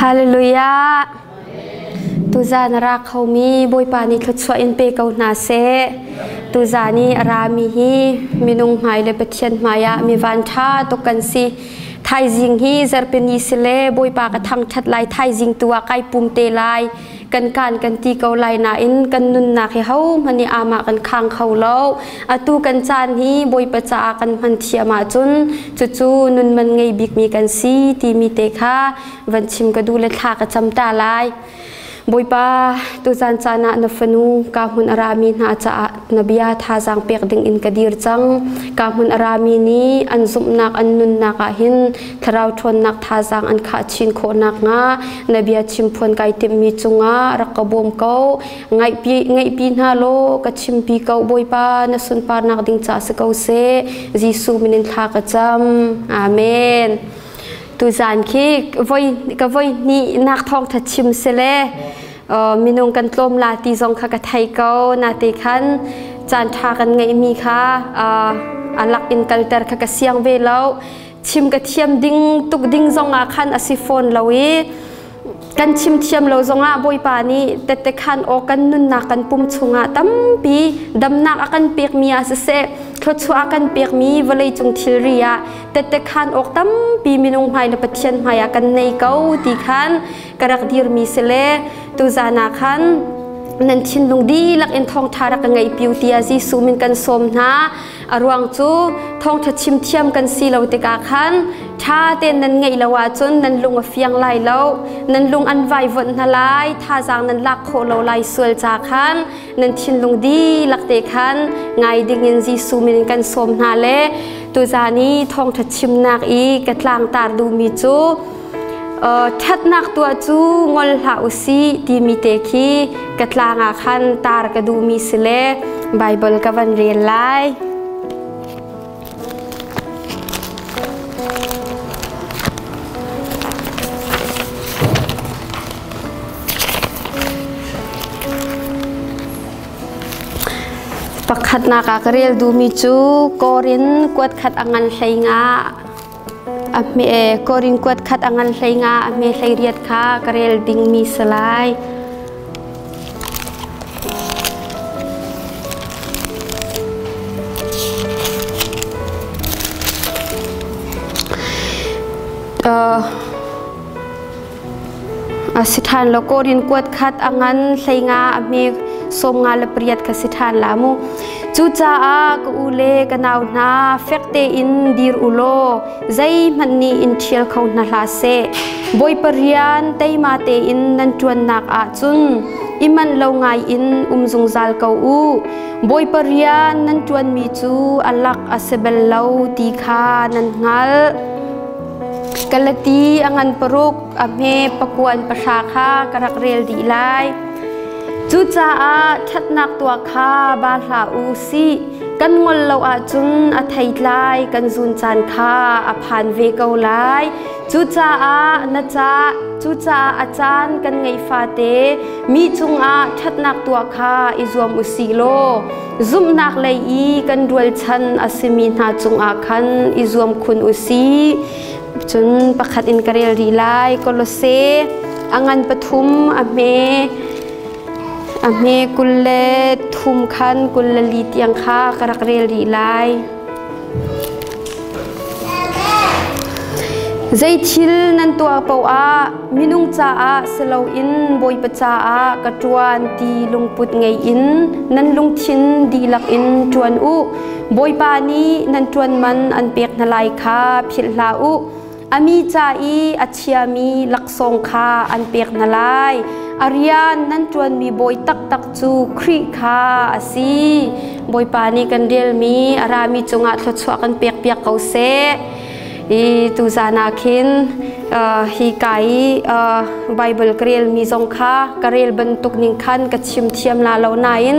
Hallelujah. Tuzan a ra khomi Bawipa nih thluachuah in pe ko hna seh. Tuzan i a rami hi minung hmai le Pathian hmai ah mi van ṭha tuk kan si. Thaizing hi zarhpini si le Bawipa ka thangṭhat lai thaizing tu ah kai pum te lai. Kan kan kan ti ko lai nain kan nunnak hi hohmanh nih amah kan khang kho lo. Atu kan caan hi Bawipa caah kan hman thiam ahcun cucu nun man ngei bikmi kan si timi te kha van chim ka duh le thla ka cam ta lai. Bawipa, tuzan caan ah na fanu ka hmun a rami hna caah na bia thazaang pek ding in ka dir cang. Ka hmun a rami nih an zumhnak an nunnak ah hin thlarau ṭhawnnak thazaang an khah chin khawh nakhnga na bia chimphuan kai timhmi cungah rak ka bawm ko. Ngaihpi, ngaihpi hna law ka chimpi ko Bawipa na sunparnak ding ca si ko seh. Jesuh min in thla ka cam. Amen. Tuzan khi voi ka voi hnih nak thawngtha chim sile minung kan tlawm la ti zong kha ka thei ko na te khan caan tha kan ngeihmi kha alak in kalter kha ka siang ve lo chim ka thiam ding tuk ding zong ah khan a si fawn lo i kan chim thiam lo zongah Bawipa nih tette khan aw kan nunnak kan pum chungah tampi damnak a kan pekmi ah siseh thluachuah a kan pekmi vawleicung thilri ah tette khan awk tampi minung hmai le Pathian hmai ah kan nei ko ti khan ka rak dirmi si le tuzan ah khan nan thinlung dihlak in thawngṭha rak ka ngaih piu tiah Jesuh min kan sawm hna. A ruang cu thawngṭha chim thiam kan si lo tikah khan ṭha tein nan ngeih lo ahcun nan lung a fiang lai lo, nan lung an vaivuanh hna lai, thazaang nan lak khawh lo lai sual ca khan nan thinlung dihlak te khan ngai dingin Jesuh min in kan sawm hna le tuzan i thawngṭha chimnak i ka tlangtar duhmi cu ṭhatnak tuah cu ngol hlah u sih timi te khi ka tlang ah khan tar ka duhmi si le Baibal ka van rel lai. Pakhatnak ah ka rel duhmi cu Korin kuat khat a ngan hlei nga a hme Korin kuat khat a ngan hlei nga a hme hlei riat kha ka rel dingmi si lai. A si ṭhan lo Korin kuat khat a ngan hlei nga a hme sawm nga le pariat kha si ṭhan la mu. Cucaah ka u le ka nau hna fek tein dir u law zeihmanh nih in ṭhial kho hna hlah seh. Bawipa rian teima tein nan ṭuannak ah cun i manh lo ngai in um zungzal ko u. Bawipa rian nan ṭuanmi cu a lak a si bal lo ti kha nan hngalh. Kalati a ngan paruk a hme pakuan pahra kha ka rak rel dih lai. Cucaah ṭhatnak tuah kha ba hlah u sih. Kan ngol lo ahcun a theitlai kan zun caan kha a phan ve ko lai. Cucaah na ca cucaah a caan kan ngeih fate mi cungah ṭhatnak tuah kha i zuam u sih law zumhnak lei i kan rualchan a simi hna cungah khan i zuam khun u sih. Cun pakhat in ka rel rih lai. Kolose a ngan pathum a hme a hme 23 khan 24 tiang kha ka rak rel rih lai. Zei thil nan tuah paoh ah minung caah si loin Bawipa caah ka ṭuan ti lungput ngei in nan lungthin dihlak in ṭuan u. Bawipa nih nan ṭuan man an pek hna lai kha philh hlah u. A mi ca i a chiami laksawng kha an pek hna lai. A rian nan ṭuanmi bawi taktak cu Khrih kha a si. Bawipa nih kan relmi a rami cungah thluachuah kan pekpiak ko seh. I tuzan ah khin hi ka i Bible ka relmi zong kha ka rel bantuk ning khan ka chim thiam la lo nain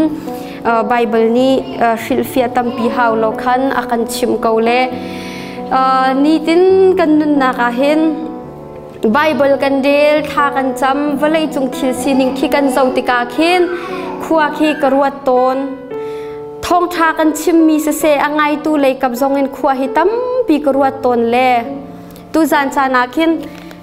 Bible nih hrilhfiah tampi hau lo khan a kan chimh ko le nitin kan nunnak ah hin Bible kan rel thla kan cam vawlei cung thil sining khi kan zoh tikah khin khua khi ka ruat tawn thawngṭha kan chimmi siseh a ngaitu lei kap zong in khua hi tampi ka ruat tawn le tuzan caan ah khin.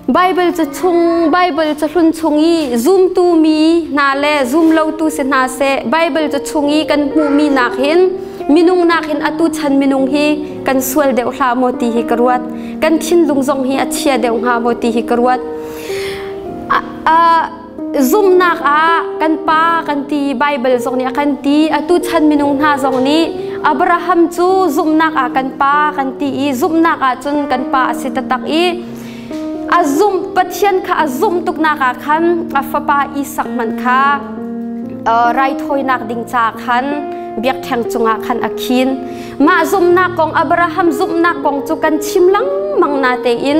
Bible ca chung Bible cahlun chung i zumtu mi hna le zumlotu si hna seh, Bible ca chung i kan hmuhmi nak hin minung nak hin atu chan minung hi kan sual deuh hlah maw ti hi ka ruat. Kan thinlung zong hi a chia deuh hnga maw ti hi ka ruat. Zumhnak ah kan pa kan ti, Bible zong nih a kan ti. Atu chan minung hna zong nih Abraham cu zumhnak ah kan pa kan ti i zumhnak ah cun kan pa a si taktak i a zumh, Pathian kha a zumh tuknak ah khan a fapa Isak hmanh kha raithawinak ding ca khan biakṭheng cungah khan a khin. Mah zumhnak kong, Abraham zumhnak kong cu kan chim lengmang na tein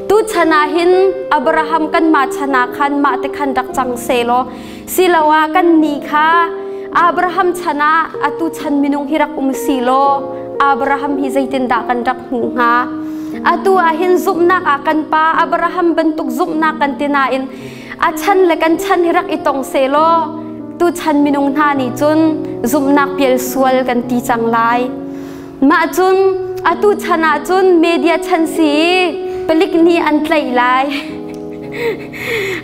tuchan ah hin Abraham kanmah chan ah khan mah te khan rak cang selaw, siloah kan ni kha Abraham chan ah atu chan minung hi rak um si law, Abraham hi zeitindah kan rak hmuh hnga? Atu ah hin zumhnak ah kan pa Abraham bantuk zumhnak kan ti nain a chan le kan chan hi rak i tong selaw, tu chan minung hna nih cun zumhnak pial sual kan ti cang lai. Mah cun atu chan ah cun media chan si i palik nih an tlaih lai.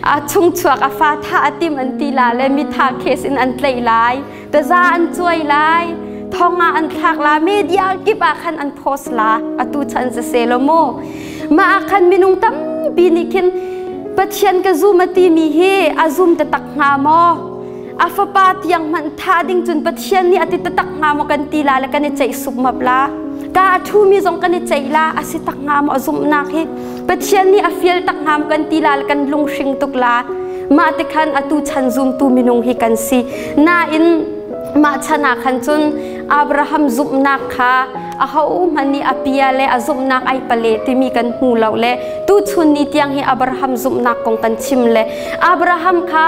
A chungchuak a fa thah a tim an ti la le mitha case in an tlaih lai. Taza an cuai lai. Thong ah an thlak la. Media kip ah khan an post la. Atu chan si se lo mu. Mah ah khan minung tampi nih khin Pathian ka zum a timi hi a zum taktak hnga maw? A fapa tiang hmanh thah ding cun Pathian nih a ti taktak hnga maw kan ti la le kan i ceih supmap la. Ka a ṭhumi zong kan i ceih la, a si tak hnga maw a zumhnak hi? Pathian nih a fial tak hnga maw kan ti la le kan lunghring tuk la. Mah ti khan atu chan zumtu minung hi kan si. Nain mah chan ah khan cun Abraham zumhnak kha ahohmanh nih a pia le a zumhnak ai pale timi kan hmu lo le tuchun ni tiang hi Abraham zumhnak kong kan chim le Abraham kha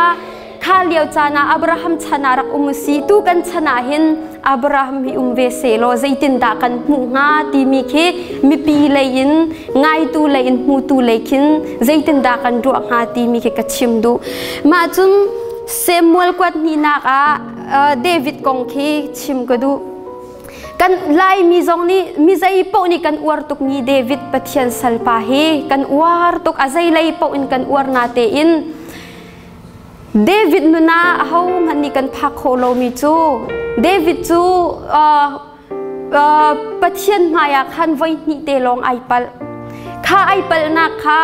kha lio caan ah, Abraham chan ah rak um si, tu kan chan ah hin Abraham hi um ve se law zeitindah kan hmuh hnga timi khi mipi lei in, ngaitu lei in, hmutu lei khin zeitindah kan ruah hnga timi khi ka chim duh. Mah cun Samuel kuat hnihnak ah David kong khi chim ka duh. Kan Laimi zong nih, mi zei paoh nih kan uar tukmi David, Pathian salpa hi kan uar tuk, a zei lei paoh in kan uar na tein David nun ah ahohmanh nih kan phak khawh lomi cu David cu Pathian hmaiah khan voi hnih te lawng ai palh. Kha ai palhnak kha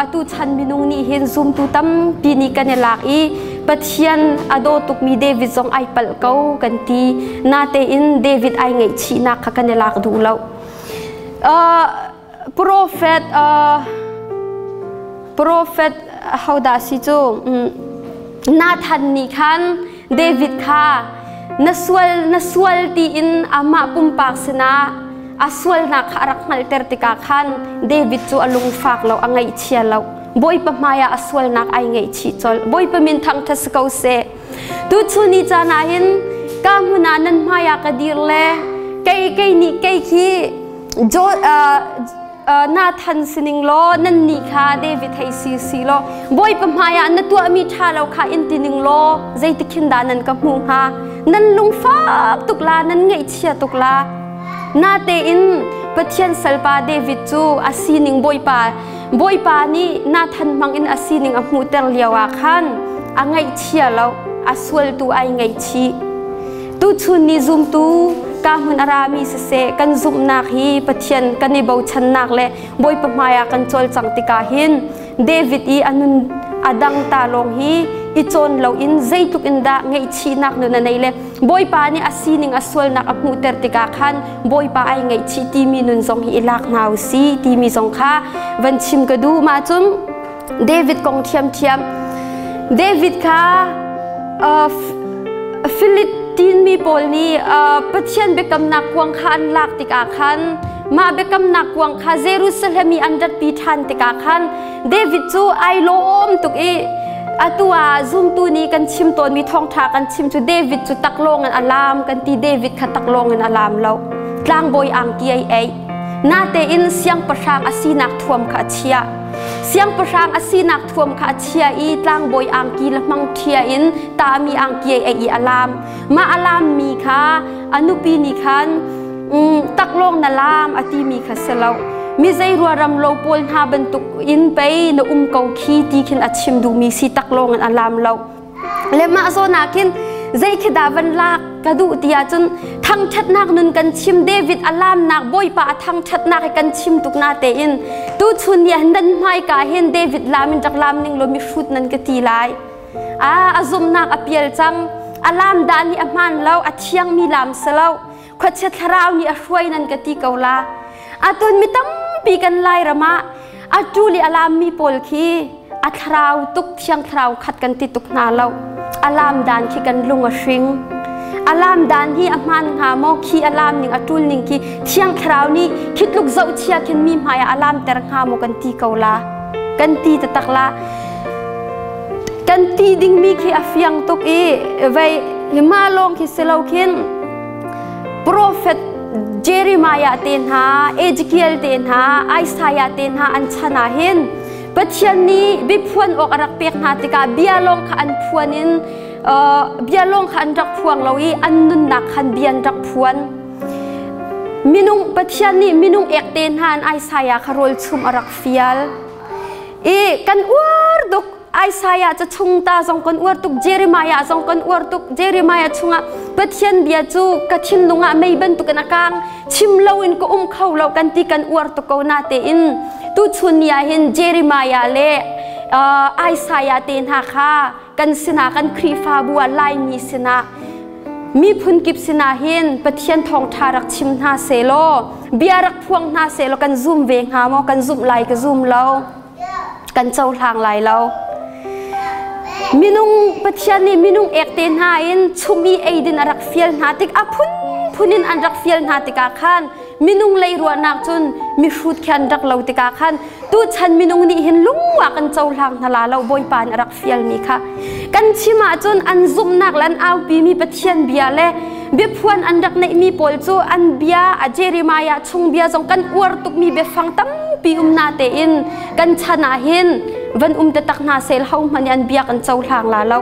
atu chan minung nih hin zumtu tampi nih kan i lak i Pathian a daw tukmi David zong ai palh ko kan ti. Natein David ai ngaihchihnak kha kan i lak duh lo. Prophet hodah si cu, Nathan nih khan David kha na sual, na sual tiin amah pumpak sinah a sualnak kha a rak hngalhter tikah khan David cu a lungfak lo, a ngaihchia lo. Bawipa hmaiah a sualnak ai ngaihchih colh. Bawipa min thangṭhat si ko seh. Tuchun ni caan ah hin ka hmun ah nan hmaiah ka dir le kei kei nih kei khi Nathan sining law, nan nih kha David hei si si law, Bawipa hmaiah na tuahmi ṭha lo kha in ti ning law zeitikhin dah nan ka hmuh hnga? Nan lungfak tuk la, nan ngaihchia tuk la. Natein Pathian salpa David cu a sining Bawipa Bawipa nih Nathan hmang in a sining a hmuhter lio ah khan a ngaihchia lo, a sualtu ai ngaihchih. Tuchun ni zumtu ka hmun a rami siseh, kan zumhnak hi Pathian kan i bochannak le Bawipa hmaiah kan cawlcang tikah hin David i a nun a dang ta lawng hi i cawn loin zeitluk in dah ngaihchihnak nun a nei le Bawipa nih a sining, a sualnak a hmuhter tikah khan Bawipa ai ngaihchih timi nun zong hi i lak hna u si timi zong kha van chim ka duh. Mah cun David kong ṭhiamṭhiam. David kha Philistine mi pawl nih Pathian biakamnak kuang kha an lak tikah khan, mah biakamnak kuang kha Jerusalem i an ratpi ṭhan tikah khan David cu ai lawm tuk i atu ah zumtu nih kan chim tawnmi thawngṭha kan chim cu David cu taklawng in a laam kan ti. David kha taklawng in a laam lo, tlangbawi angki ai ei natein siangpahrang a sinak thuam kha a chiah. Siangpahrang a sinak thuam kha a chia i tlangbawi angki le hmang ṭhia in tami angki ei i a laam. Mah a laammi kha a nupi nih khan, taklawng na laam a timi kha si lo. Mi zei ruaram lo pawl hna bantuk in pei na um ko khi ti khin a chim duhmi si tak lawng in a lam lo. Le mah zawn ah khin zei khi dah van lak ka duh ti ahcun thangṭhatnak nun kan chim. David a lamnak, Bawipa a thangṭhatnak hi kan chim tuk na tein tuchun ni ah nan hmaika hin David lam in rak lam ning law mihrut nan ka ti lai. A a zumhnak a pial cang, a lam dah nih a hmaan lo, a thiangmi lam si lo, khuachia thlarau nih a hruai nan ka ti ko la. Atun mi tampi kan Lairam ah a ṭul i a lammi pawl khi a thlarau tuk, thiang thlarau khat kan ti tuk hna lo. A lam dan khi kan lung a hring. A lam dan hi a hmaan hnga maw? Khi a lam ning, a ṭul ning khi thiang thlarau nih khi tluk zohchia khin mi hmai ah a lamter hnga maw kan ti ko la. Kan ti taktak la. Kan ti dingmi khi a fiang tuk i vei mah lawng khi si lo khin Prophet Jeremiah te hna, Ezekiel te hna, Isaiah te hna an chan ah hin Pathian nih biaphuan awk a rak pek hna tikah bia lawng kha an phuan in bia lawng kha an rak phuang lo i an nunnak khan bia an rak phuan. Minung Pathian nih minung ek te hna in Isaiah kha rawl chum a rak fial. I kan uar tuk. Isaiah ca chung ta zong kan uar tuk, Jeremiah zong kan uar tuk. Jeremiah chungah Pathian bia cu ka thinlung ah mei bantukin a kang, chim loin ka um kho lo kan ti, kan uar tuk ko na tein tuchun ni ah hin Jeremiah le Isaiah te hna kha kan sinah, kan Khrihfabu ah, Laimi sinah, miphun kip sinah hin Pathian thawngṭha rak chim hna selaw, bia rak phuang hna selaw kan zum ve hnga maw? Kan zumh lai ka zum lo. Kan cohlang lai lo. Minung Pathian nih minung ek te hna in chum i eidin a rak fial hna tik, a phunphun in an rak fial hna tikah khan minung lei ruahnak cun mihrut khi an rak lo tikah khan tuchan minung nih hin lungwa kan cohlang hna la lo. Bawipa nih a rak fialmi kha kan chim ahcun an zumhnak le an aupimi Pathian bia le biaphuan an rak neihmi pawl cu an bia a Jeremiah chung bia zong kan uar tukmi biafang tampi um na tein kan chan ah hin van um taktak hna sel ho hmanh an bia kan cohlang la lo.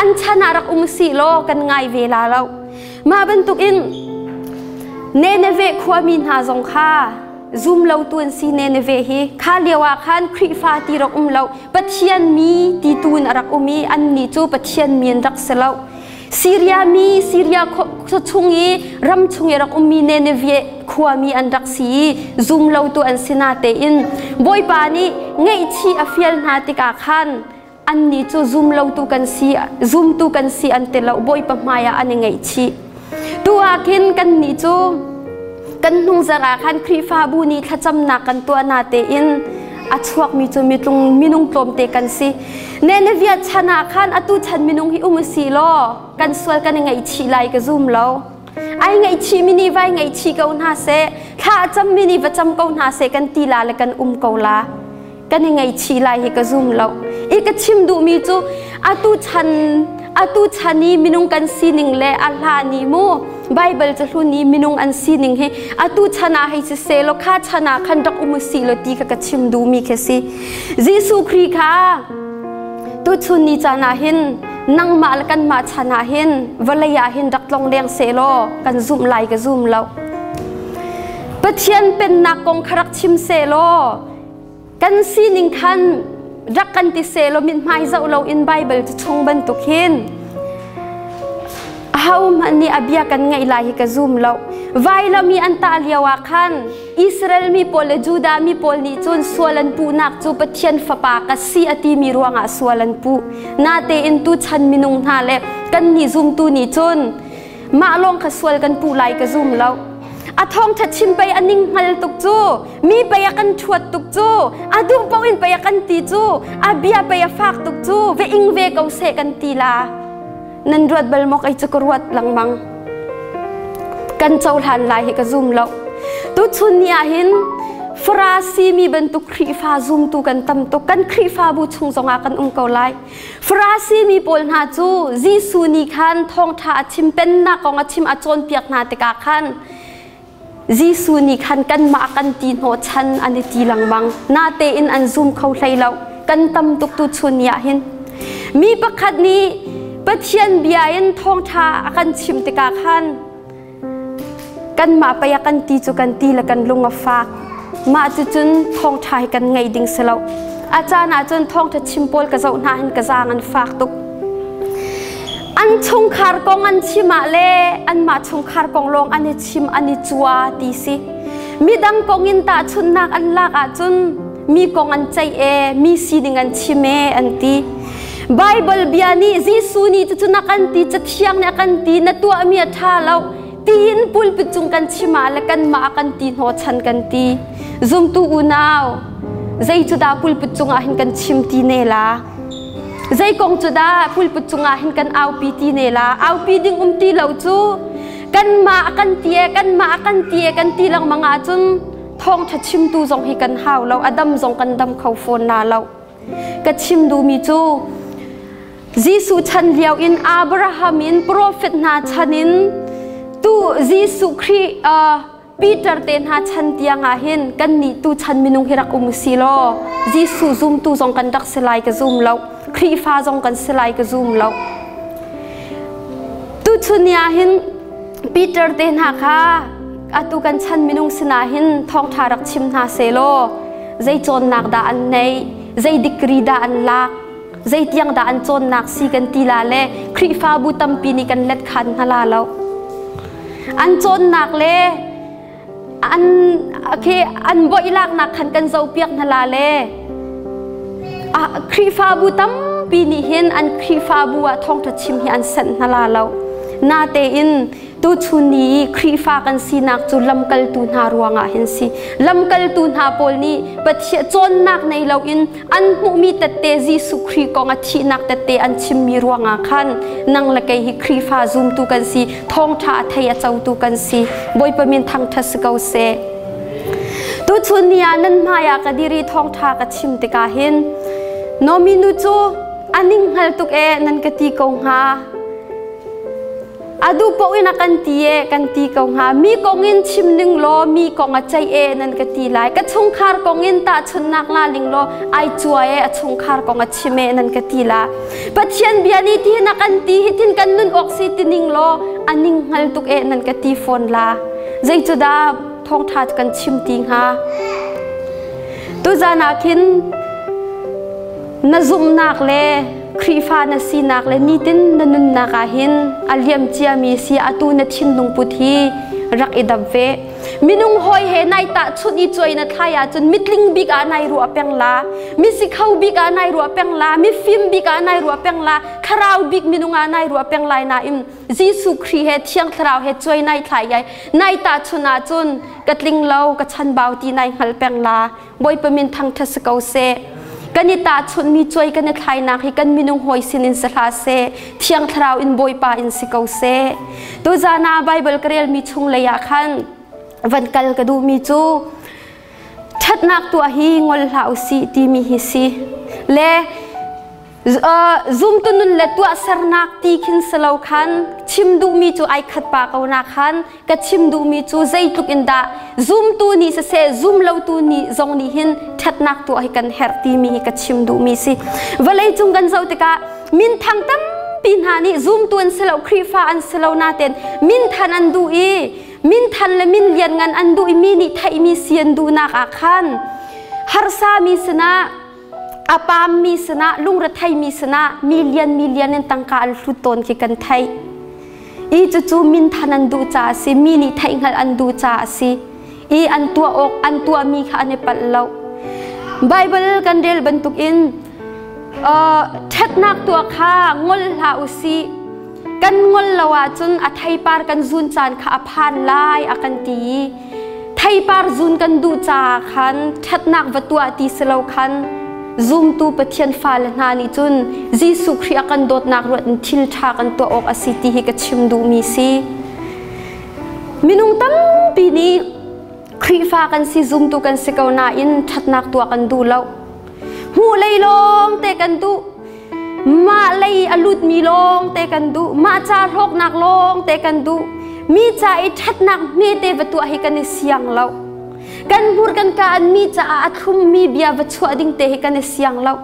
An chan ah rak um si law kan ngai ve la lo. Mah bantuk in Nineveh khuami hna zong kha zum lo tu an si. Nineveh hi kha lio ah khan Khrihfa ti rak um lo, Pathian mi ti tu in a rak um i annih cu Pathian mi an rak si lo. Syria mi, Syria chung i ram chung i rak ummi Nineveh khuami an rak si i zum lo tu an si na tein Bawipa nih ngaihchih a fial hna tikah khan annih cu zum lo tu kan si, zumtu kan si an ti lo. Bawipa hmai ah an i ngaihchih. Tu ah khin kannih cu kan hnungzar ah khan Khrihfabu nih thlacamnak kan tuah na tein a chuakmi cu mitlung minung tlawmte kan si. Nineveh chan ah khan atu chan minung hi um si law kan sual kan i ngaihchih lai ka zum lo. Ai ngaihchih mi nih vai ngaihchih ko hna seh, thla a cam mi nih va cam ko hna seh kan ti la le kan um ko la. Kan i ngaihchih lai hi ka zum lo. I ka chim duhmi cu atu chan i minung kan sining le a hlan i mu Bible ca hlun i minung an sining hi atu chan ah hei si seh law kha chan ah khan rak um si law ti kha ka chim duhmi khi si. Jesuh Khrih kha tuchun ni caan ah hin nangmah le kanmah chan ah hin vawlei ah hin rak tlong leng seh law kan zumh lai ka zum lo. Pathian pennak kong kha rak chim seh law kan sining khan rak kan ti seh law mithmai zoh lo in Bible cu chung bantuk hin ahohmanh nih a bia kan ngaih lai hi ka zum lo. Vailam i an tah lio ah khan Israel mi pawl le Judah mi pawl nih cun sual an puhnak cu Pathian fapa ka si a timi ruangah sual an puh. Natein tuchan minung hna le kannih zumtu nih cun mah lawng kha sual kan puh lai ka zum lo. A thawngṭha chim pei a ning hngal tuk cu, mi pei a kan ṭhuat tuk cu, a duh paoh in pei a kan ti cu, a bia pei a fak tuk cu, ve ing ve ko seh kan ti la. Nan ruat bal maw? Kei cu ka ruat lengmang. Kan cohlan lai hi ka zum lo. Tuchun ni ah hin Farasi mi bantuk Khrihfa zumtu kan tam tuk. Kan Khrihfabu chung zongah kan um ko lai. Farasi mi pawl hna cu Jesuh nih khan thawngṭha a chim, pennak kong a chim, a cawnpiak hna tikah khan Jesuh nih khan kanmah kan ti hnawhchan an i ti lengmang. Natein an zum kho hlei lo. Kan tam tuk tuchun ni ah hin. Mi pakhat nih Pathian bia in thawngṭha a kan chim tikah khan kanmah pei a kan ti cu kan ti le kan lung a fak. Mah cucun thawngṭha hi kan ngei ding si lo. A caan ahcun thawngṭha chim pawl ka zoh hna hin ka zaang an fak tuk. An chungkhar kong an chim ah le anmah chungkhar kong lawng an i chim an i cua ti si. Midang kong in tahchunhnak an lak ahcun mi kong an ceih e, mi sining an chim e an ti. Bible bia nih Jesuh nih cucu na kan ti, Cathiang nih a kan ti, na tuahmi a ṭha lo tiin pulpit cung kan chim ah le kanmah a kan ti hnawchan kan ti. Zumtu unau, zei cu dah pulpit cungah hin kan chim ti ne la? Zei kong cu dah pulpit cungah hin kan aupi ti ne la? Aupi ding um ti lo cu kanmah a kan ti e, kanmah a kan ti e kan ti lengmang ahcun thawngṭha chimtu zong hi kan hau lo, a dam zong kan dam kho fawn la lo. Ka chim duhmi cu Jesuh chan lio in Abraham in profet hna chan in tu Jesuh Khrih Peter te hna chan tiang ah hin kannih tu chan minung hi rak um si law Jesuh zumtu zong kan rak si lai ka zum lo, Khrihfa zong kan si lai ka zum lo. Tuchun ni ah hin Peter te hna kha atu kan chan minung sinah hin thawngṭha rak chim hna seh law zei cawnnak dah an neih, zei degree dah an lak, zei tiang dah an cawnnak si kan ti la le Khrihfabu tampi nih kan let khan hna la lo. An cawnnak le an khi an boih laknak khan kan zohpiak hna la le Khrihfabu tampi nih hin an Khrihfabu ah thawngṭha chim hi an sanh hna la lo. Natein tuchun ni i Khrihfa kan sinak cu lamkaltu hna ruangah hin si. Lamkaltu hna pawl nih Pathian cawnnak nei loin an hmuhmi tette Jesuh Khrih kong a thihnak tette an chimmi ruangah khan nang le kei hi Khrihfa zumtu kan si, thawngṭha a thei a cotu kan si. Bawipa min thangṭhat si ko seh. Tuchun ni ah nan hmaiah ka dir i thawngṭha ka chim tikah hin Nomi nu cu a ning hngal tuk e nan ka ti ko hnga. A duh paoh in a kan ti e kan ti ko hnga. Mi kong in chim ning law mi kong a ceih e nan ka ti lai. Ka chungkhar kong in tahchunhnak la ling law ai cuai e a chungkhar kong a chim e nan ka ti la. Pathian bia nih tihin a kan ti hi tin kan nun awk si ti ning law a ning hngal tuk e nan ka ti fawn la. Zei cu dah thawngṭha kan chim ti hnga? Tuzan ah khin na zumhnak le Khrihfa na sinak le nitin na nunnak ah hin a liam ciami si atu na thinlung put hi rak i dap ve. Minung hawi he nai tahchunh i cuai na thlai ahcun mitling bik ah nai ruah peng la, misikho bik ah nai ruah peng la, mifim bik ah nai ruah peng la, thlarau bik minung ah nai ruah peng lai nain Jesuh Khrih he Thiang Thlarau he cuai nai thlai ai nai tahchun ahcun ka tling lo ka chanbau ti nai hngal peng la. Bawipa min thangṭhat si ko seh. Kan i tahchunhmi cuai kan i thlainak hi kan minung hawi sinin si hlah seh, Thiang Thlarau in Bawipa in si ko seh. Tuzan ah Baibal ka relmi chung lei ah khan van kal ka duhmi cu ṭhatnak tuah hi ngol hlah u sih timi hi si. Le Zumtu nun le tuahsernak ti khin si lo khan chim duhmi cu ai khat pa ko na khan ka chim duhmi cu zeitluk in dah zumtu nih siseh zum lotu nih zong nih hin ṭhatnak tuah hi kan herh timi hi ka chim duhmi si. Vawlei cung kan zoh tikah minthang tampi hna nih zumtu an si lo Khrihfa an si lo naten minthan an duh i minthan le min lianngan an duh i mi nih theihmi si an duhnak ah khan harsa mi sinah a paammi sinah lungretheimi sinah million million in tangka an hlut tawn khi kan theih. I cucu minthan an duh caah a si, mi nih theihhngalh an duh caah a si. I an tuah awk an tuahmi kha an i palh lo. Bible kan rel bantukin ṭhatnak tuah kha ngol hlah u sih. Kan ngol lo ahcun a theipar kan zun caan kha a phan lai a kan ti i theipar zun kan duh caah khan ṭhatnak va tuah ti si lo khan zumtu Pathian fale hna nih cun Jesuh Khrih a kan dawtnak ruat in thil ṭha kan tuah awk a si ti hi ka chim duhmi si. Minung tampi nih Khrihfa kan si zumtu kan si ko nain ṭhatnak tuah kan duh lo. Hmuh lei lawng te kan duh. Mah lei a lutmi lawng te kan duh. Mah ca hlawknak lawng te kan duh. Mi ca i ṭhatnak hmete va tuah hi kan i siang lo. Kan hmur kan ka in mi caah a thlummi bia va chuah ding te hi kan i siang lo.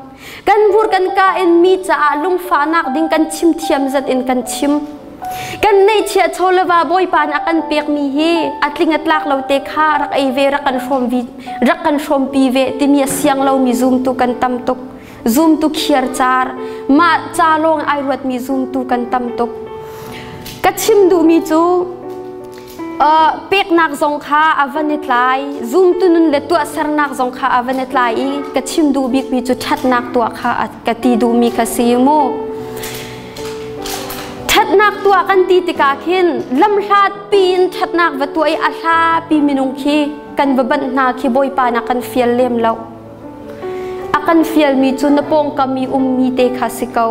Kan hmur kan ka in mi caah lungfahnak ding kan chim thiam zat in kan chim. Kan neihchiah chaw le va Bawipa nih a kan pekmi hi a tling a tlak lo te kha rak ei ve rak kan hrawm vi rak kan hrawmpi ve timi a siang lomi zumtu kan tam tuk. Zumtu khiar car mah ca lawng ai ruatmi zumtu kan tam tuk. Ka chim duhmi cu peknak zong kha a van i tlai zumtu nun le tuahsernak zong kha a van i tlai i ka chim duh bikmi cu ṭhatnak tuah kha ka ti duhmi kha si mu. Ṭhatnak tuah kan ti tikah khin lamhlat piin ṭhatnak va tuah i a hlapi minung khi kan va banh hna khi Bawipa na kan fial lem lo. A kan fialmi cu na pawngkam i ummi te kha si ko.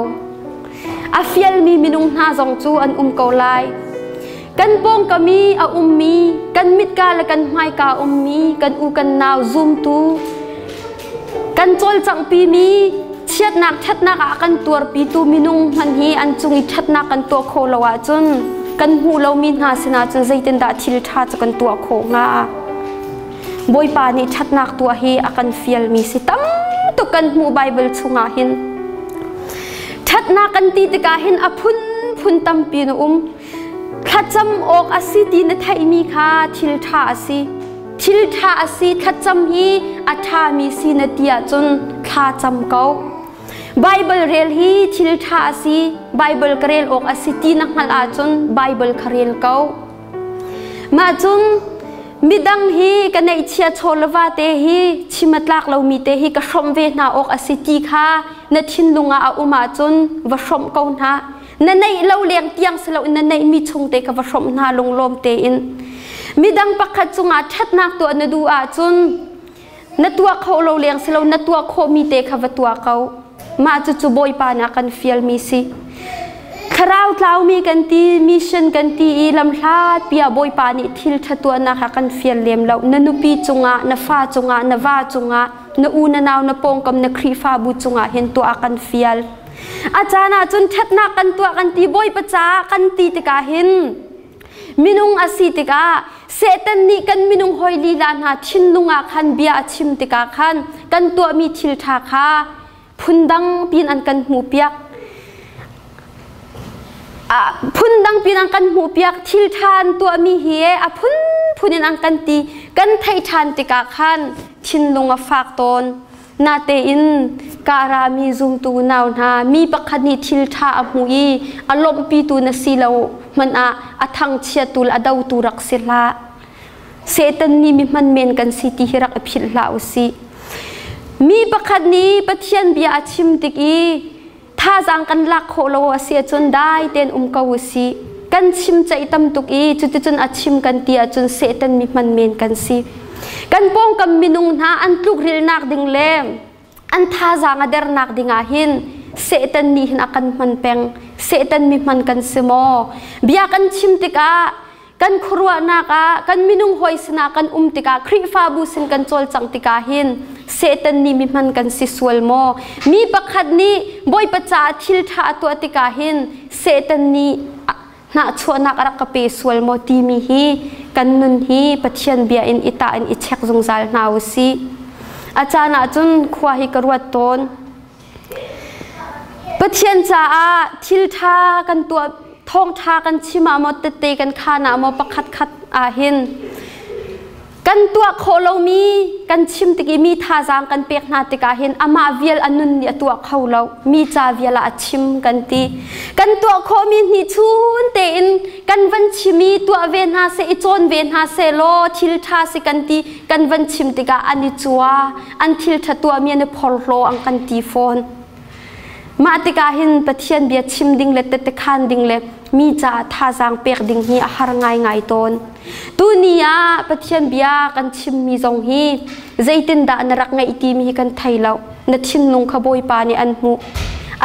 A fialmi minung hna zong cu an um ko lai. Kan pawngkam i a ummi, kan mitka le kan hmaika ummi, kan u kan nau zumtu, kan cawlcanghpimi chiatnak ṭhatnak ah kan tuarpitu minung hmanh hi an cung i ṭhatnak kan tuah khawh lo ahcun kan hmuh lomi hna sinah cun zeitindah thil ṭha cu kan tuah khawh hnga? Bawipa nih ṭhatnak tuah hi a kan fialmi si tam tuk kan hmuh Baibal chungah hin. Ṭhatnak kan ti tikah hin a phunphun tampi na um. Thlacam awk a si ti na theihmi kha thil ṭha a si. Thil ṭha a si, thlacam hi a ṭhami si na ti ahcun thla cam ko. Baibal rel hi thil ṭha a si, Baibal ka rel awk a si ti na hngalh ahcun Baibal kha rel ko. Mah cun midang hi ka neihchia chaw le va te hi chim a tlak lomi te hi ka hrawmh ve hna awk a si ti kha na thinlung ah a um ahcun va hrawmh ko hna. Na neih lo leng tiang si loin na neihmi chung te kha va hrawmh hna lunglawm tein. Midang pakhat cungah ṭhatnak tuah na duh ahcun na tuah kho lo leng si lo na tuah khawhmi te kha va tuah ko. Mah cucu Bawipa nih a kan fialmi si. Thlarau tlaumi kan ti, mission kan ti i lamhlat pi ah Bawipa nih thil ṭha tuahnak a kan fial lem lo. Na nupi cungah, na fa cungah, na va cungah, na u na nau, na pawngkam, na Khrihfabu cungah hin tuah a kan fial. A caan ah cun ṭhatnak kan tuah kan ti Bawipa caah kan ti tikah hin minung a si tikah Satan nih kan minung hawi lila hna thinlung ah khan bia a chim tikah khan kan tuahmi thil ṭha kha phundang piin an kan hmuhpiak. Phundang piin an kan hmuhpiak thil ṭha an tuahmi hi a phunphun in an kan ti kan theih ṭhan tikah khan thinlung a fak tawn. Natein ka rami zumtu nau hna mi pakhat nih thil ṭha a hmu i a lawmhpitu na si lo hmanh ah a thangchiattu le a dotu rak si hlah. Satan nih mi hman men kan si ti hi rak i philh hlah u sih. Mi pakhat nih Pathian bia a chim tik i thazaang kan lak khawh lo a si ahcun dai tein um ko u sih. Kan chim ceih tam tuk i cuticun a chim kan ti ahcun Satan mi hman men kan si. Kan pawngkam minung hna an tlukrilnak ding le an thazaang a dernak ding ah hin Satan nih hin a kan hman peng. Satan mi hman kan si maw? Bia kan chim tikah kan khuaruahnak ah kan minung hawi sinah kan um tikah Khrihfabu sin kan cawlcangh tikah hin Satan nih mi hman kan si sual maw? Mi pakhat nih Bawipa caah thil ṭha a tuah tikah hin Satan nih hnahchuahnak a rak ka pe sual maw timi hi kan nun hi Pathian bia in i tah in i check zungzal hna u sih. A caan ah cun khua hi ka ruat tawn. Pathian caah thil ṭha kan tuah thawngṭha kan chim ah maw tette kan khaan ah maw pakhat khat ah hin kan tuah khawh lomi kan chim tik i mi thazaang kan pek hna tikah hin amah vial a nun nih a tuah kho lo mi ca vial ah a chim kan ti kan tuah khawhmi hni chun tein kan van chim i tuah ve hna seh i cawn ve hna seh law thil ṭha si kan ti kan van chim tikah an i cua an thil ṭha tuahmi an i phorhlaw an kan ti fawn Mah tikah hin Pathian bia chim ding le tette khaan ding le mi caah thazaang pek ding hi a har ngaingai tawn. Tuni ah Pathian bia kan chimmi zong hi zeitindah na rak ngeih timi hi kan thei lo. Na thinlung kha Bawipa nih an hmuh.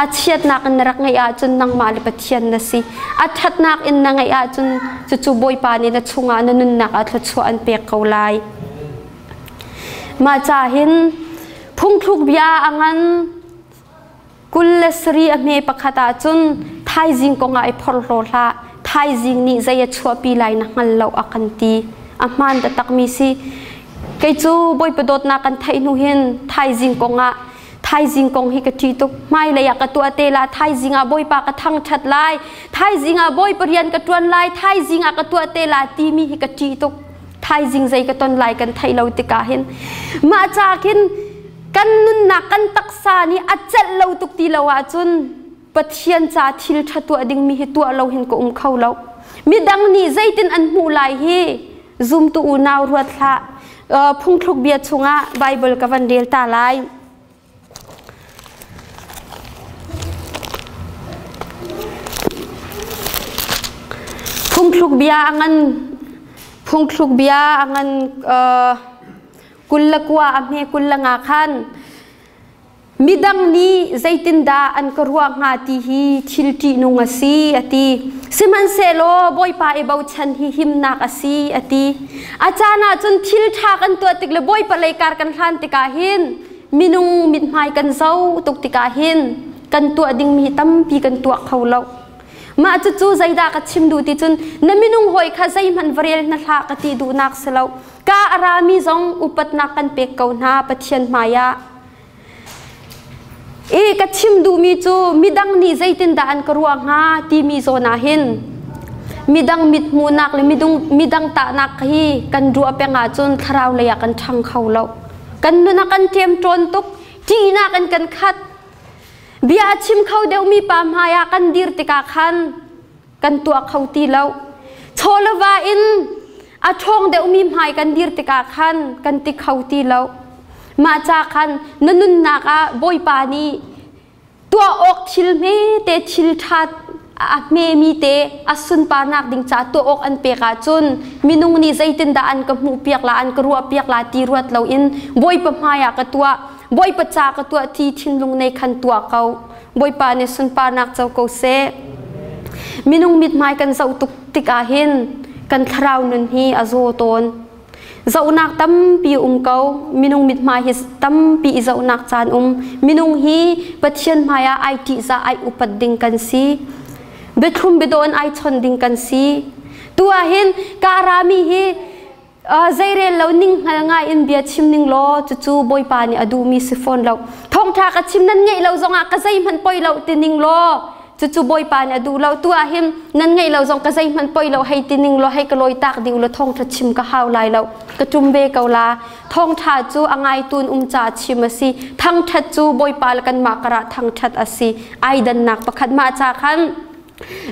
A chiatnak in na rak ngeih ahcun nangmah le Pathian na si. A ṭhatnak in na ngeih ahcun cucu Bawipa nih na chungah na nunnak ah thluachuah an pek ko lai. Mah ca hin Phungthluk bia a ngan 27 a hme pakhat ahcun thaizing kongah i phorhlaw hlah thaizing nih zei a chuahpi lai na hngal lo a kan ti a hmaan taktakmi si kei cu Bawipa dawtnak kan theih hnu hin thaizing kongah Thaizing kong hi ka ṭih tuk. Hmailei ah ka tuah te la. Thaizing ah Bawipa ka thangṭhat lai. Thaizing ah Bawipa rian ka ṭuan lai. Thaizing ah ka tuah te la timi hi ka ṭih tuk. Thaizing zei ka ton lai kan theih lo tikah hin. Mah ca khin kan nunnak kan taksa nih a celh lo tuk ti lo ahcun Pathian ca thil ṭha tuah dingmi hi tuah lo hin ka um kho lo. Midang nih zeitin an hmuh lai hi zumtu unau ruat hlah. Phungthluk bia chungah Bible ka van rel ta lai. Phungthluk bia a ngan phungthluk bia a ngan 22 a hme 25 khan Midang nih zeitindah an ka ruah hnga ti hi thil ṭihnung a si, a ti. Sihmanhsehlaw Bawipa i bochan hi himnak a si, a ti. A caan ah cun thil ṭha kan tuah tik le Bawipa lei kar kan hlan tikah hin minung mithmai kan zoh tuk tikah hin kan tuah dingmi tampi kan tuah kho lo. Mah cucu zeidah ka chim duh ti cun na minung hawi kha zeihmanh va rel hna hlah ka ti duhnak si lo. Ka a rami zong upatnak kan pek ko hna Pathian hmaiah. I ka chim duhmi cu midang nih zeitindah an ka ruah hnga timi zawn ah hin midang mithmuhnak le midang tahnak hi kan ruah peng ahcun thlarau lei ah kan ṭhang kho lo. Kan nun ah kan ṭemṭawn tuk, ṭihnak in kan khat. Bia a chim kho deuhmi pa hmai ah kan dir tikah khan kan tuah kho ti lo. Chawlava in a ṭhawng deuhmi hmai kan dir tikah khan kan ti kho ti lo. Mah ca khan na nunnak ah Bawipa nih tuah awk thil hmete thil ṭha a hmemi te a sunparnak ding ca tuah awk an pek ahcun minung nih zeitindah an ka hmuhpiak la an ka ruahpiak la ti ruat loin Bawipa hmai ah ka tuah Bawipa ca ka tuah ti thinlung nei khan tuah ko. Bawipa nih sunparnak co ko seh. Minung mithmai kan zoh tuk tikah hin kan thlarau nun hi a zaw tawn. Zohnak tampi um ko. Minung mithmai hi tampi i zohnak caan um. Minung hi Pathian hmai ah ai ṭihzah ai upat ding kan si. Biathlum biadawn ai chon ding kan si. Tu ah hin ka rami hi zeirel lo ning hngal ngai in bia chim ning law cucu Bawipa nih a duhmi si fawn lo. Thawngṭha ka chim nan ngeih lo zongah ka zeihmanh poi lo ti ning law cucu Bawipa nih a duh lo. Tu ah hin nan ngeih lo zong ka zeihmanh poi lo hei ti ning law hei ka lawi tak ding law thawngṭha chim ka hau lai lo. Ka ṭum ve ko la. Thawngṭha cu a ngaitun um ca chim a si. Thangṭhat cu Bawipa le kanmah karah thangṭhat a si. Ai dannak pakhat mah ca khan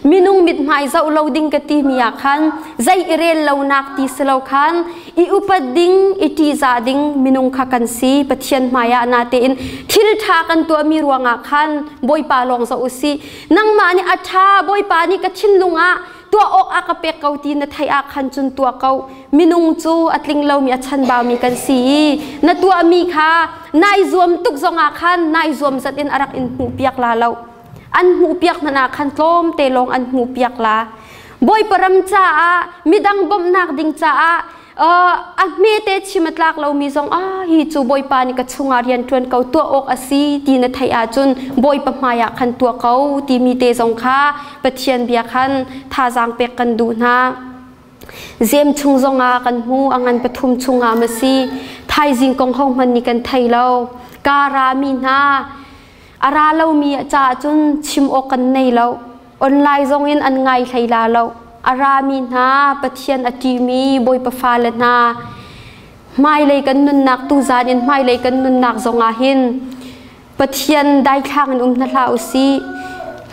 Minung mithmai zoh lo ding ka timi ah khan zei i rel lonak ti si lo khan i upat ding i ṭihzah ding minung kha kan si. Pathian hmaiah natein thil ṭha kan tuahmi ruangah khan Bawipa lawng zoh u sih. Nangmah nih a ṭha Bawipa nih ka thinlung ah tuah awk a ka pek ko ti na theih ah khan cun tuah ko. Minung cu a tling lomi a chanbaumi kan si i na tuahmi kha nai zuam tuk zongah khan nai zuam zat in a rak in hmuhpiak la lo. An hmuhpiak hmanh ah khan tlawmte lawng an hmuhpiak la. Bawipa ram caah midang bawmhnak ding caah a hmete chim a tlak lomi zong ah hi cu Bawipa nih ka chungah rian ṭuan ko tuah awk a si ti na theih ahcun Bawipa hmaiah khan tuah ko timi te zong kha Pathian bia khan thazaang pek kan duh hna. Zem chung zongah kan hmu a ngan pathum chungah ma si thaizing kong hohmanh nih kan thei lo ka rami hna A ra lomi caah cun chim awk kan nei lo. Online zong in an ngai hlei la lo. A rami hna, Pathian a ṭihmi Bawipa fale hna, hmailei kan nunnak tuzan in hmailei kan nunnak zongah hin Pathian daithlang in um hna hlah u sih.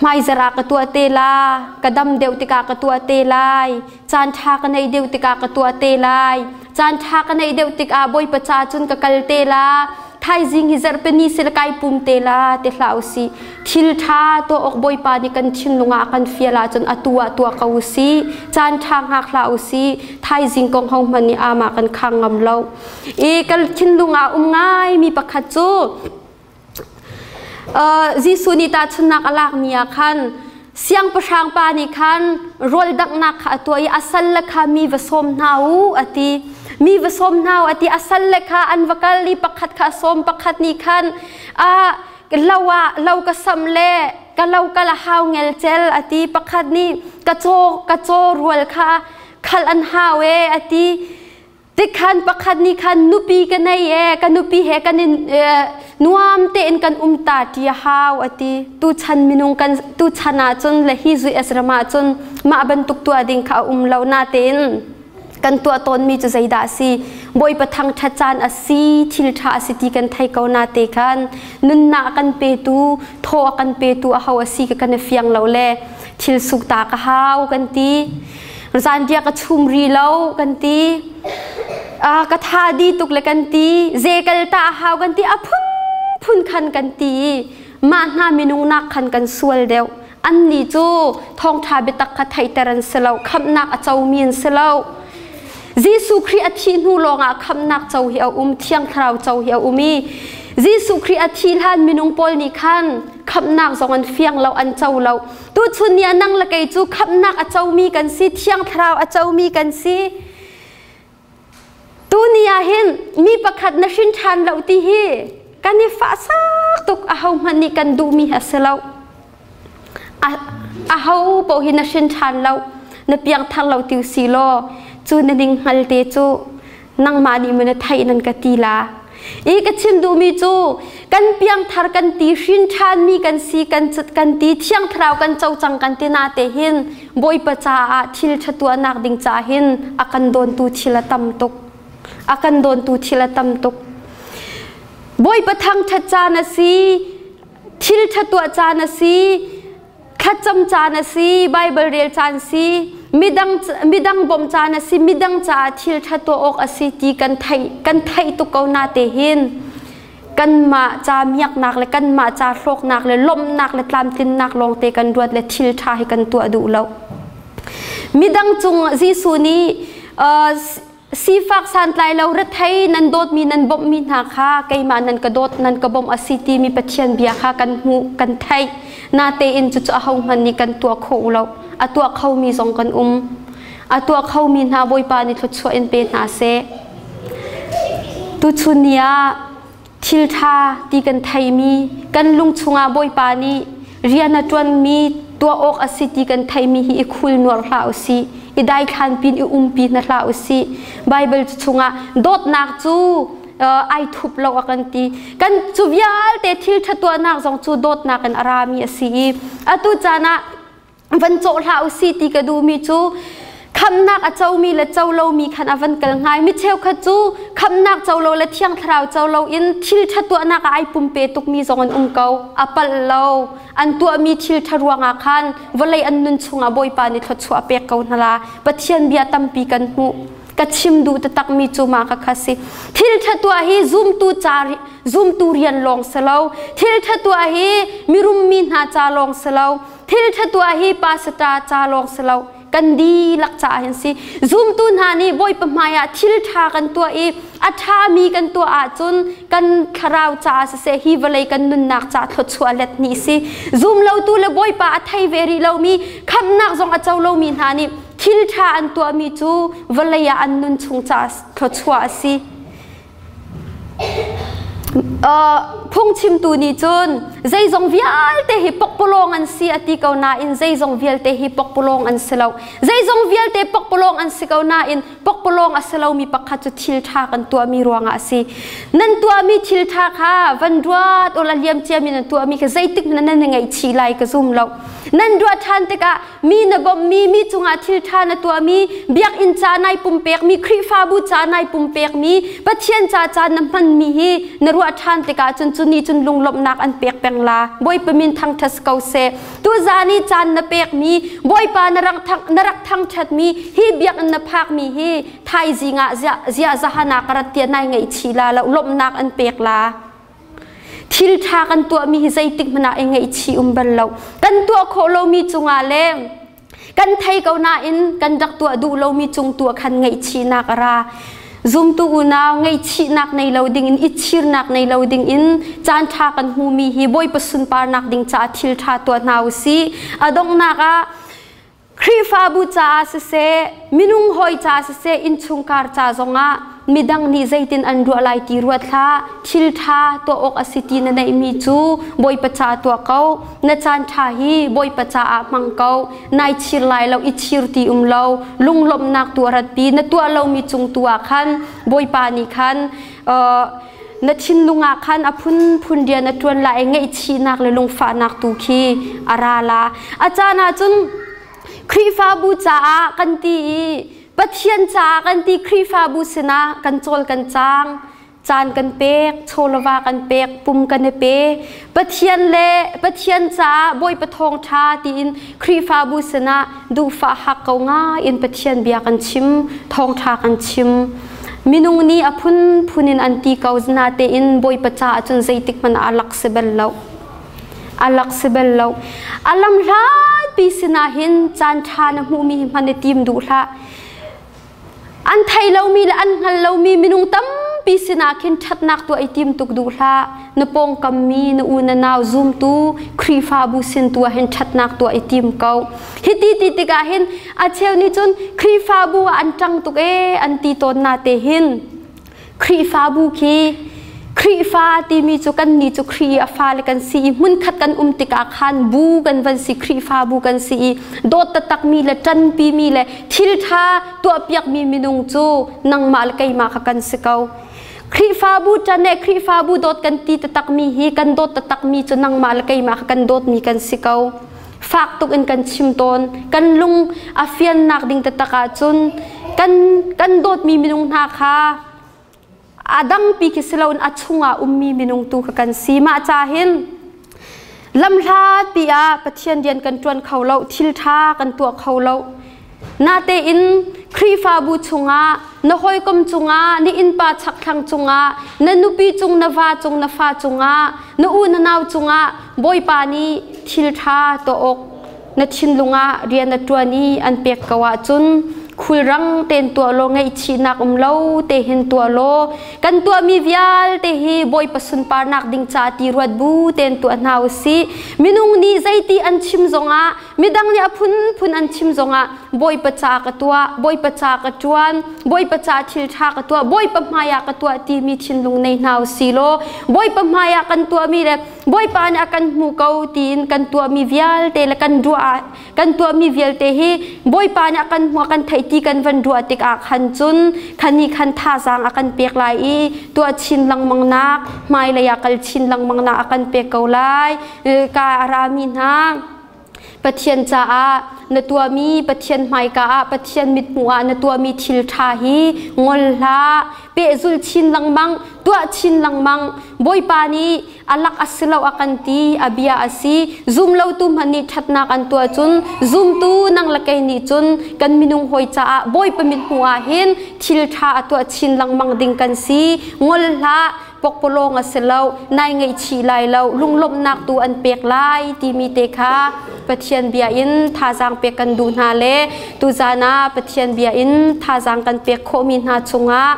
Hmaizarh ah ka tuah te la, ka dam deuh tikah ka tuah te lai, caan ṭha ka neih deuh tikah ka tuah te lai, caan ṭha ka neih deuh tikah Bawipa ca cun ka kal te la, thaizing hi zarhpini sil kai pum te la ti hlah usih. Thil ṭha tuah awk Bawipa nih kan thinlung ah a kan fial ahcun atu ah tuah ko usih. Caan ṭha hngak hlah usih. Thaizing kong hohmanh nih amah kan khang ngam lo. I kan thinlung ah um ngaimi pakhat cu Jesuh nih tahchunhnak a lakmi ah khan siangpahrang pa nih khan rawl danghnak kha a tuah i a salle kha mi va sawm hna u a ti. Mi va sawm hna u a ti. A salle kha an va kal i pakhat kha a sawm, pakhat nih khan lo ah lo ka sam le ka lo kal a hau ngelcel a ti. Pakhat nih ka caw ka caw rual kha khal an hau e a ti. Tikhan pakhat nih khan nupi ka nei e ka nupi he kan in Nuam tein kan um ta ṭi a hau a ti. Tuchan minung kan tuchan ahcun le hi US ram ahcun mah bantuk tuah ding kha a um lo natein kan tuah tawnmi cu zeidah a si? Bawipa thangṭhat caan a si, thil ṭha a si ti kan thei ko na te khan nunnak a kan petu, thaw a kan petu aho a si ka kan i fiang lo le thil suk ta ka hau kan ti. Zanriah ka chum ri lo kan ti. Ka tha di tuk le kan ti. Ze kal ta a hau kan ti. A phunphun khan kan ti. Mah hna minung nak khan kan sual deuh. Annih cu thawngṭha biatak kha theihter an si lo, khamhnak a comi an si lo. Jesuh Khrih a thih hnu lawngah khamhnak co hi a um, Thiang Thlarau co hi a um i Jesuh Khrih a thih hlan minung pawl nih khan khamhnak zong an fiang lo, an co lo. Tuchun ni ah nang le kei cu khamhnak a comi kan si, Thiang Thlarau a comi kan si. Tuni ah hin mi pakhat na hrin ṭhan lo ti hi kan i fahsak tuk ahohmanh nih kan duhmi a si lo. Aho paoh hi na hrin ṭhan lo, na piangthar lo ti si law cu na ning hngal te cu nangmah nih maw na theih nan ka ti la. I ka chim duhmi cu kan piangthar kan ti hrin ṭhanmi kan si kan kan ti thiang thlarau kan co cang kan ti na te hin Bawipa caah thil ṭha tuahnak ding caah hin a kan dawntu thil a tam tuk. A kan dawntu thil a tam tuk. Bawipa thangṭhat caan a si, thil ṭha tuah caan a si, thlacam caan a si, Baibal rel caan si, midang midang bawmh caan a si, midang caah thil ṭha tuah awk a si ti kan theih kan theih tuk ko na te hin kanmah ca miaknak le kanmah ca hlawknak le lawmhnak le tlamtlinnak lawngte kan ruat le thil ṭha hi kan tuah duh lo. Midang cung Jesuh nih sifak santlai lo rethei nan dawtmi nan bawmhmi hna kha keimah nan ka dawt nan ka bawmh a si timi Pathian bia kha kan hmuh kan theih. Natein cucu ahohmanh nih kan tuah kho lo. A tuah khomi zong kan um. A tuah khomi hna Bawipa nih thluachuah in pe hna seh. Tuchun ni ah thil ṭha ti kan theimi kan lung chungah Bawipa nih rian a ṭuanmi tuah awk a si ti kan theimi hi i khul nuar hlah u sih i daithlan pin i umpi hna hlah u sih. Baibal chungah dawtnak cu ai thup lo a kan ti. Kan cu vialte thil ṭha tuahnak zong cu dawtnak in a rami a si i atu caan ah van cawh hlah u si ti ka duhmi cu khamhnak a comi le co lomi khan a van kal ngai mi cheukhat cu khamhnak co lo le thiang thlarau co lo in thil ṭha tuahnak ah ai pumpe tukmi zong an um ko a palh lo an tuahmi thil ṭha ruangah khan vawlei an nun chungah Bawipa nih thluachuah pek ko hna la Pathian bia tampi kan hmuh ka chim duh takmi cu mah ka kha si thil ṭha tuah hi zumtu ca zumtu rian lawng si lo thil ṭha tuah hi mirum mi hna ca lawng si lo Thil ṭha tuah hi pastor ca lawng si lo kan dihlak caah hin si. Zumtu hna nih Bawipa hmaiah thil ṭha kan tuah i a ṭhami kan tuah ahcun kan thlarau caah siseh hi vawlei kan nunnak caah thluachuah let ni si. Zumlotu le Bawipa a thei ve rih lomi khamhnak zong a co lomi hna nih thil ṭha an tuahmi cu vawlei ah an nun chung caah thluachuah a si. Phungchimtu nih cun zeizong vialte hi pokpalawng an si a ti ko nain zeizong vialte hi pokpalawng an si lo. Zeizong vialte pokpalawng an si ko nain pokpalawng a si lomi pakhat cu thil ṭha kan tuahmi ruangah a si. Nan tuahmi thil ṭha kha van ruat ula liam ciami nan tuahmi kha zeitik hmanh nan ngaihchih lai ka zum lo. Nan ruah ṭhan tikah mi na bawmhmi, mi cungah thil ṭha na tuahmi, biakinn ca nai pumpekmi, Khrihfabu ca nai pumpekmi, Pathian ca caan na hmanmi hi na ruah ṭhan tikah cun cu nih cun lunglawmhnak an pek peng la. Bawipa min thangṭhat ko seh. Tuzaan i caan na pekmi, Bawipa na rak na rak thangṭhatmi, hi biakinn na phakmi hi thaizing ah ziah zahan ah ka rat tiah nai ngaihchih la lo, lawmhnak an pek la. Thil ṭha kan tuahmi hi zeitik hmanh ah i ngaihchih um bal lo. Kan tuah khawh lomi cungah le kan thei ko nain kan rak tuah duh lomi cung tuah khan ngaihchihnak a ra. Zumtu unau ngaihchihnak nei lo dingin i chirnak nei lo dingin caan ṭha kan hmumi hi Bawipa sunparnak ding caah thil ṭha tuah hna u sih. A donghnak ah Khrihfabu caah siseh, minung hawi caah siseh, innchungkhar ca zongah midang nih zeitin an ruah lai ti ruat hlah. Thil ṭha tuah awk a si ti na neihmi cu Bawipa caah tuah ko. Na caan ṭha hi Bawipa caah hmang ko. Nai chir lai lo, i chir ti um lo. Lunglawmhnak tu a ratpi. Na tuah lomi cung tu ah khan Bawipa nih khan uh, Na thinlung ah khan a phunphun rian a ṭuan lai i ngaihchihnak le lungfahnak tu khi a ra la. A caan ah cun Khrihfabu caah kan ti i Pathian caah kan ti, Khrihfabu sinah kan cawl kan cang, caan kan pek, chawlava kan pek, pum kan i pe. Pathian le Pathian caah Bawipa thawngṭha tiin Khrihfabu sinah duhfah hak ko ngai in Pathian bia kan chim, thawngṭha kan chim. Minung nih a phunphun in an ti ko, natein Bawipa caah cun zeitik hmanh ah a lak si bal lo. A lak si bal lo. A lam hlatpi sinah hin caan ṭha na hmuhmi hi hman i tim duh hlah. An thei lomi le an hngal lomi minung tampi sinah khin ṭhatnak tuah i tim tuk duh hlah. Na pawngkam mi, na u na nau zumtu, Khrihfabu sin tu ah hin ṭhatnak tuah i tim ko. Hiti ti tikah hin a cheu nih cun Khrihfabu ah an ṭang tuk ee an ti tawn na te hin Khrihfabu khi Khrihfa timi cu kannih cu Khrih i a fale kan si i hmunkhat kan um tikah khan bu kan van si, Khrihfabu kan si i dawt taktakmi le ṭanpimi le thil ṭha tuahpiakmi minung cu nangmah le keimah kha kan si ko. Khrihfabu ṭan le Khrihfabu dawt kan ti taktakmi hi kan dawt taktakmi cu nangmah le keimah kha kan dawtmi kan si ko. Fak tuk in kan chim tawn. Kan lung a fiannak ding taktak ahcun kan kan dawtmi minung hna kha a dangpi khi si loin a chungah ummi minung tu kha kan si. Mah ca hin lamhlatpi ah Pathian rian kan ṭuan kho lo, thil ṭha kan tuah kho lo. Natein Khrihfabu chungah, na hawikom cungah, na innpa chakthlang cungah, na nupi cung, na va cung, na fa cungah, na u na nau cungah Bawipa nih thil ṭha tuah awk na thinlung ah rian a ṭuan i an pek ko ahcun khulrang tein tuah law, ngaihchihnak um lo te hin tuah law, kan tuahmi vialte hi Bawipa sunparnak ding ca ti ruat bu tein tuah hna u sih. Minung nih zeiti an chim zongah, midang nih a phunphun an chim zongah, Bawipa ca ka tuah, Bawipa ca ka ṭuan, Bawipa ca thil ṭha ka tuah, Bawipa hmaiah ka tuah timi thinlung nei hna u sih law, Bawipa hmaiah kan tuahmi le Bawipa nih a kan hmu ko tiin kan tuahmi vialte le kan ruah kan tuahmi vialte hi Bawipa nih a kan hmu, a kan theih ti kan van ruah tikah khan cun khan hi khan thazaang a kan pek lai i tuah chin lengmang nak, hmailei ah kal chin lengmang nak a kan pek ko lai. Ka a rami hna, Pathian caah na tuahmi, Pathian hmaika ah, Pathian mithmuh ah na tuahmi thil ṭha hi ngol hlah, pehzul chin lengmang, tuah chin lengmang. Bawipa nih a lak a si lo a kan ti, a bia a si. Zum lotu hmanh nih ṭhatnak an tuah cun zumtu nang le kei nih cun kan minung hawi caah Bawipa mithmuh ah hin thil ṭha a tuah chin lengmang ding kan si. Ngol hlah, pokpalawng a si lo, nai ngaihchih lai lo, lunglawmhnak tu an pek lai timi te kha Pathian bia in thazaang pek kan duh hna le tuzaan ah Pathian bia in thazaang kan pek khawhmi hna chungah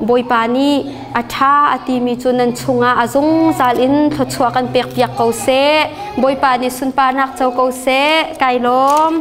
Bawipa nih a ṭha a timi cu nan chungah a zungzal in thluachuah kan pek piak ko seh. Bawipa nih sunparnak co ko seh. Kai lawm.